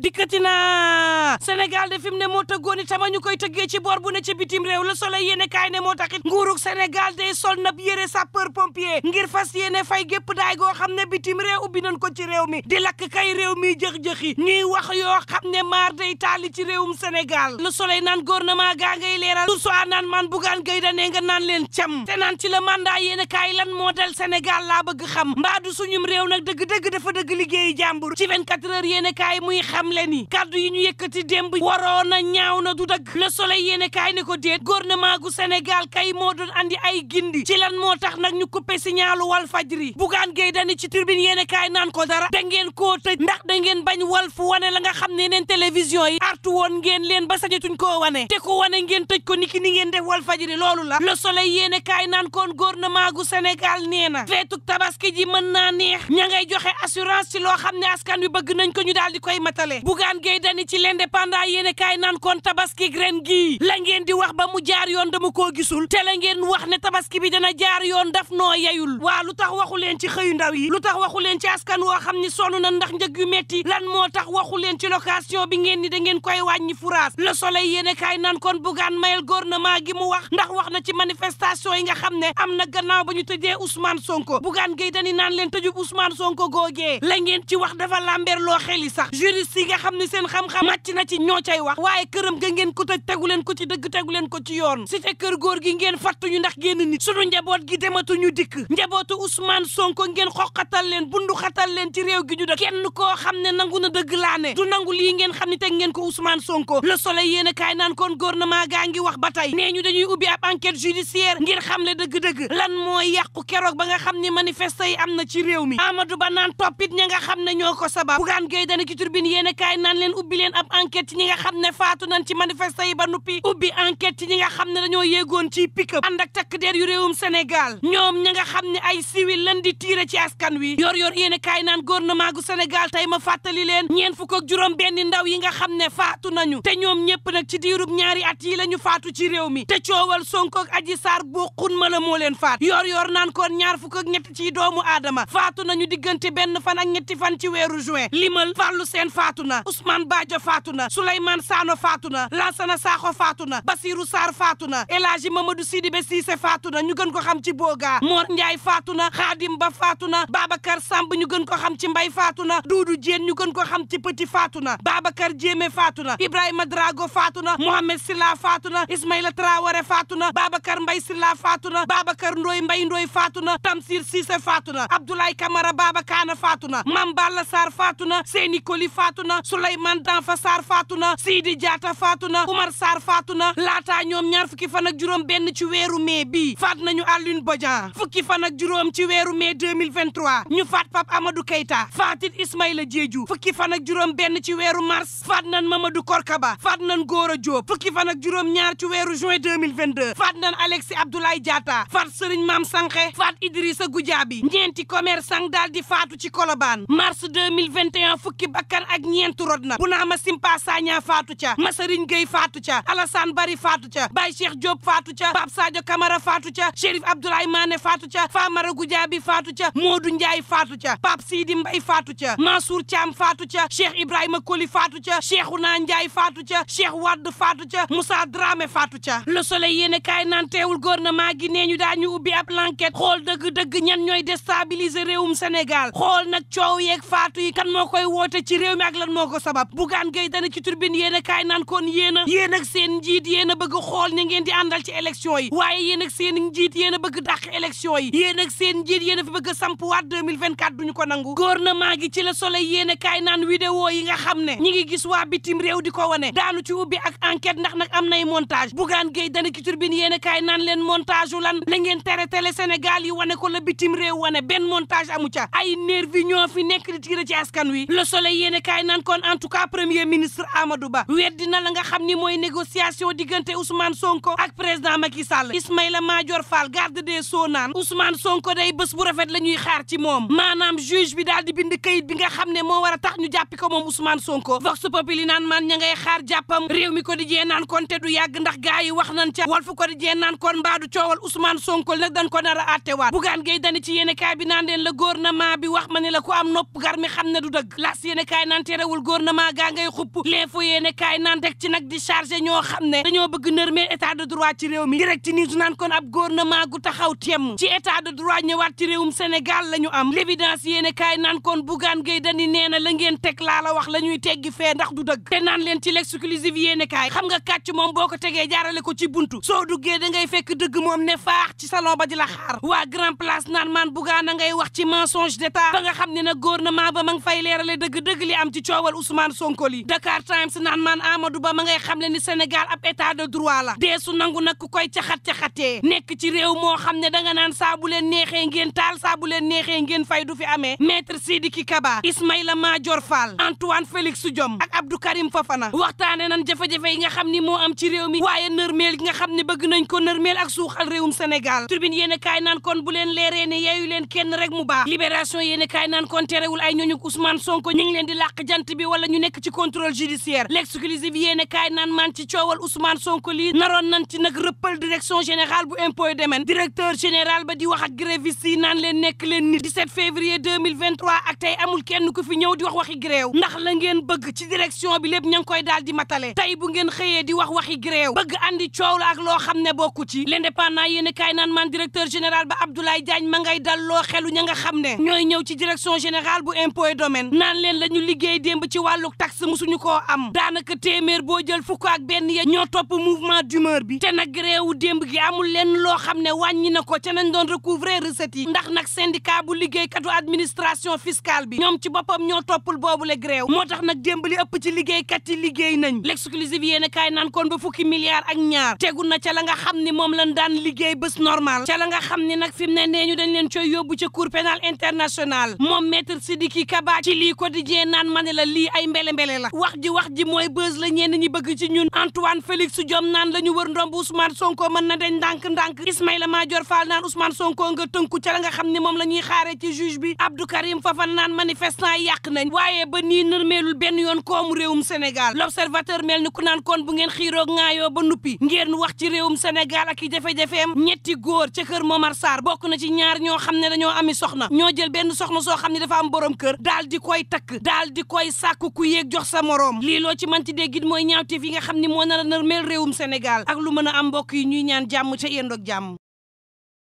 dikkati na Sénégal de fi mu ne moo tëggoon itam ñu koy tëggee ci bor bu ne ci bitim réew Le Soleil yéene kaay ne moo taxit nguurug Sénégal de sol na yére sapeur pompier ngir fas yéene fay gépp daay goo xam ne bitim réew ubbi nañ ko ci réew mi di lakk kay réew mi jëx-jëxi ñuy wax yoo xam ne maar day taali ci réewum Sénégal Le Soleil naan gouvernement gaa ngay leeral su soo naan man Bougane Gueye Dany nga naan leen cam te naan ci la mandat yéene kaay lan moo dal Sénégal laa bëgg xam mbaa du suñum réew nag dëgg-dëgg dafa dëgg liggéeyi jàmbur ci 24 heures yéene kaay muy xam le ni kaddu yi ñu yëkkati démb waroon na ñaaw na du dëgg Le Soleil yéene kaay ne ko déet gouvernement gu Sénégal kay moo doon andi ay gindi ci lan moo tax nag ñu coupé signalu Walfadjri Bougane Gueye Dany ci turbine yéene kaay naan ko dara da ngeen koo tëj ndax da ngeen bañ Walf wane la nga xam ne neen télévision yi artu woon ngeen leen ba sañatuñ koo wane te ko wane ngeen tëj ko niki ni ngeen def Walfadjri loolu la Le Soleil yéene kaay naan koon gouvernement gu Sénégal nee na feetuk tabaski ji mën naa neex ña ngay joxe assurance ci loo xam ne askan wi bëgg nañ ko ñu daal di koy matale Bougane Gueye Dany ci l'Indépendant yéene kaay naan koon tabaski ren gii la ngeen di wax ba mu jaar yoon dama koo gisul te la ngeen wax ne tabaski bi dana jaar yoon daf noo yeyul waa lu tax waxu leen ci xëyu ndaw yi lu tax waxu leen ci askan woo xam ni sonn na ndax njëg yu metti lan moo tax waxu leen ci location bi ngeen ni da ngeen koy wàññi furaas Le Soleil yéene kaay naan koon Bougane mayel gouvernement gi mu wax ndax wax na ci manifestation yi nga xam ne am na gannaaw ba ñu tëjee Ousmane Sonko Bougane Gueye Dany naan leen tëjub Ousmane Sonko googee la ngeen ci wax dafa lambeer loo xeli sax juriste yi nga xam ne seen xam-xam màcc na ci ñoo cay wax waaye këram ga ngeen ko tëj tegu leen ko ci dëgg tegu leen ko ci yoon cité kër góor gi ngeen fattuñu ndax génn nit sunu njaboot gi dematuñu dikk njabootu Ousmane Sonko ngeen xoqatal leen bundu xatal leen ci réew gi ñu dëkk kenn koo xam ne nangu na dëgg laa ne du nangu lii ngeen xam ne teg ngeen ko Ousmane Sonko Le Soleil yéene kaay naan kon gouvernement gaa ngi wax ba tey nee ñu dañuy ubbi ab enquête judiciaire ngir xam le dëgg-dëgg lan mooy yàqu keroog ba nga xam ne manifeste yi am na ci réew mi Amadou Ba naan toppit ña nga xam ne ñoo ko sabab Bougane Gueye Dany ci turbine yéene kaay naan leen ubbi leen ab enquête ci ñi nga xam ne faatu nañ ci manifeste yi ba nuppi ubbi enquête ci ñi nga xam ne dañoo yéegoon ci pick-up ànd ak takk der yu réewum Sénégal ñoom ña nga xam ne ay civil lan di tiire ci askan wi yor yéene kaay naan gouvernement gu Sénégal tey ma fàttali leen ñeen fukk ak juróom benn ndaw yi nga xam ne faatu nañu te ñoom ñëpp nag ci diirub ñaari at yi la ñu faatu ci réew mi te coowal Sonko ak Adji Sarr bokkun ma la moo leen faat yor naan kon ñaar fukk ak ñett ci doomu aadama faatu nañu diggante benn fan ak ñetti fan ci weeru juin limal Fallou Sène faatu na Ousmane Badja faatu na Souleymane Sano faatu na Lansana Sakho faatu na Basirou Sarr faatu na El Hadji Mamadou Sidibé Cissé faatu na ñu gën ko xam ci Boga Mor Ndiaye faatu na Khadim Ba faatu na Babacar Samb ñu gën ko xam ci Mbay faatu na Doudou Diène ñu gën ko xam ci Petit faatu na Babacar Diémé faatu na Ibrahima Drago faatu na Mohamed Silla faatu na Ismaïla Traoré faatu na Babacar Mbaye Silla faatu na Babacar Ndoye Mbaye Ndoye faatu na Tamsir Cissé faatu na Abdoulaye Camara Baba Kana faatu na Mame Balla Sarr faatu na Seyni Koli faatu na Souleymane Danfa Sarr faatu na Sidi Diatta faatu na Oumar Sarr faatu na laataa ñoom ñaar fukki fan ak juróom benn ci weeru mai bii faat nañu Alioune Bodian fukki fan ak juróom ci weeru mai 2023 ñu faat Pape Amadou Keita faatit Ismaïla Diédhiou fukki fan ak juróom benn ci weeru mars faat nañ Mamadou Korkaba faat nañ Gora Diop fukki fan ak juróom ñaar ci weeru juin 2022 faat nañ Alexis Abdoulaye Diatta faat Serigne Mame Sankhé faat Idrissa Goudiaby ñeenti commerçant daal di faatu ci Colobane mars 2021 fukki bakkan ak ñeent rod na Bounama Simpa Sagna faatu ca Massarigne Gueye faatu ca Alassane Bari faatu ca Baye Cheikh Diop faatu ca Pape Sadio Camara faatu ca Chérif Abdoulaye Mané faatu ca Famara Goudiaby faatu ca Modou Ndiaye faatu ca Pape Sidi Mbaye faatu ca Mansour Thiam faatu ca Cheikh Ibrahima Koli faatu ca Cheikhouna Ndiaye faatu ca Cheikh Wade faatu ca Moussa Dramé faatu ca Le Soleil yéene kaay naan teewul gouvernement gi nee ñu daañu ubbi ab l'enquête xool dëgg-dëgg ñan ñooy déstabiliser réewum Sénégal xool nag coow yeeg faatu yi kan moo koy woote ci réew mi ak lan moo ko sabab Bougane Gueye Dany ci turbine yéene kaay naan kon yéen ak seen njiit yéen a bëgg xool ni ngeen di àndal ci élection yi waaye yéen ak seen njiit yéen a bëgg dàq élection yi yéen ak seen njiit yéen a fi bëgg a samp waat 2024 duñu ko nangu gouvernement gi ci Le Soleil yéene kaay naan vidéo yi nga xam ne ñi ngi gis waa bitim réew di ko wane daanu ci ubbi ak enquête ndax nag am nay montage Bougane Gueye Dany ci turbine yéene kaay naan leen montage u lan la ngeen tere télé Sénégal yi wane ko la bitim réew wane benn montage amu ca ay nervi ñoo fi nekk di tiire ci askan wi Le Soleil yéene kaay naan kon en tout cas premier ministre Amadou Ba weddi na la nga xam ni mooy négociation diggante Ousmane Sonko ak président Macky Sall Ismaïla Madior Fall garde des Sceaux naan Ousmane Sonko day bés bu rafet la ñuy xaar ci moom maanaam juge bi daal di bind kayit bi nga xam ne moo war a tax ñu jàppi ko moom Ousmane Sonko Vox Populi naan man ña ngay xaar jàppam réew mi quotidien naan kon te du yàgg ndax gaa yi wax nañ ca Walf Quotidien naan kon mbaadu coowal Ousmane Sonko nag dañ ko nar a àttewaat Bougane Gueye Dany ci yéene kaay bi naan leen la gouvernement bi wax ma ne la ko am nopp gar mi xam ne du dëgg las yéene kaay naan terewul teewul gouvernement gaa ngay xupp l'info yéene kaay naan teg ci nag di chargé ñoo xam ne dañoo bëgg nërmeel état de droit ci réew mi direct ni du naan kon ab gouvernement gu taxaw temm ci état de droit ñëwaat ci réewum Sénégal la ñu am l'évidence yéene kaay naan kon Bougane Gueye Dany nee na la ngeen teg laa la wax la ñuy teggi fee ndax du dëgg te naan leen ci l'exclusive yéene kaay xam nga kàcc moom boo ko tegee jaarale ko ci buntu soo duggee da ngay fekk dëgg moom ne faax ci salon ba di la xaar waa grand place naan maan Bougane a ngay wax ci mensonge d'état ba nga xam ne nag gouvernement ba ma ngi fay leerale dëgg-dëgg li am ci coowal Ousmane Sonko li Dakar Times naan maan Amadou Ba ma ngay xam le ni Sénégal ab état de droit la deesu nangu nag ku koy caxat-caxatee nekk ci réew moo xam ne danga naan saa bu leen neexee ngeen taal saa bu leen neexee ngeen fay du fi amee maître Sidiki Kaba Ismaïla Madior Fall Antoine Félix Diome ak Abdou Karim Fofana waxtaane nan jafe-jafe yi nga xam ni moo am ci réew mi waaye nërmeel gi nga xam ne bëgg nañ ko nërmeel ak suuxal réewum Sénégal Tribune yéen a kaay naan kon bu leen leeree ne yeeyu leen kenn rek mu baax Libération yéen a kaay naan kon terewul ay ñooñu Ousmane Sonko ñu ngi leen di làq jant bi wala ñu nekk ci contrôle judiciaire l'exclusive yéen a kaay naan man ci coowal Ousmane Sonko lii naroon nañ ci nag rëppal direction générale bu impôt et domaine directeur général ba di wax ak grévistes yi naan leen nekk leen nit 17 février 2023 ak tey amul kenn ku fi ñëw di wax waxi gréew ndax la ngeen bëgg ci direction bi lépp ña ngi koy daal di matale tey bu ngeen xëyee di wax waxi gréew bëgg andi coow la ak loo xam ne bokku ci l'indépendant yéen a kaay naan man directeur général ba Abdoulaye Diagne ma ngay dal loo xelu ña nga xam ne ñooy ñëw ci direction générale bu impôt et domaine naan leen la ñu liggéey démb ci wàllu taxe musuñu koo am daanaka téeméer boo jël fukk ak benn ya ñoo topp mouvement d'humeur bi te nag réewu démb gi amul lenn loo xam ne wàññi na ko ca nañ doon recouvrer recettes yi ndax nag syndicat bu liggéeykatu administration fiscale bi ñoom ci boppam ñoo toppul boobu le gréew moo tax nag démb li ëpp ci liggéeykat yi liggéey nañ l'exclusive yéen a kaay naan kon ba fukki milliards ak ñaar tegu na ca la nga xam ni moom lañ daan liggéey bés normal ca la nga xam ni nag fi mu ne nee ñu dañ leen coy yóbbu ca cour pénal international moom maître Sidiki Kaba ci lii quotidien naan ma ne la lii ay mbele-mbele la wax ji mooy buzz la ñenn ñi bëgg ci ñun Antoine Félix Diome naan la ñu wër ndomb Ousmane Sonko mën na dañ ndànk-ndànk Ismaïla Madior Fall naan Ousmane Sonko nga tënku ca la nga xam ne moom la ñuy xaaree ci juge bi Abdou Karim Fofana naan manifestant yi yàq nañ waaye ba nii nërmeelul benn yoon koomu réewum Sénégal l'observateur mel ni ku naan kon bu ngeen xiiroog ŋaayoo ba nuppi ngeen wax ci réewum Sénégal ak i jafe-jafeem ñetti góor ca kër Momar Sarr bokk na ci ñaar ñoo xam ne dañoo ami soxna ñoo jël benn soxna soo xam ne dafa am borom kër daal di koy takk daal di koy sàkku ku yéeg jox sa moroom lii loo ci manti déggit mooy ñaawteef yi nga xam ni moo nar a nërmeel réewum Sénégal ak lu mën a am mbokk yi ñuy ñaan jàmm ca yendoog jàmm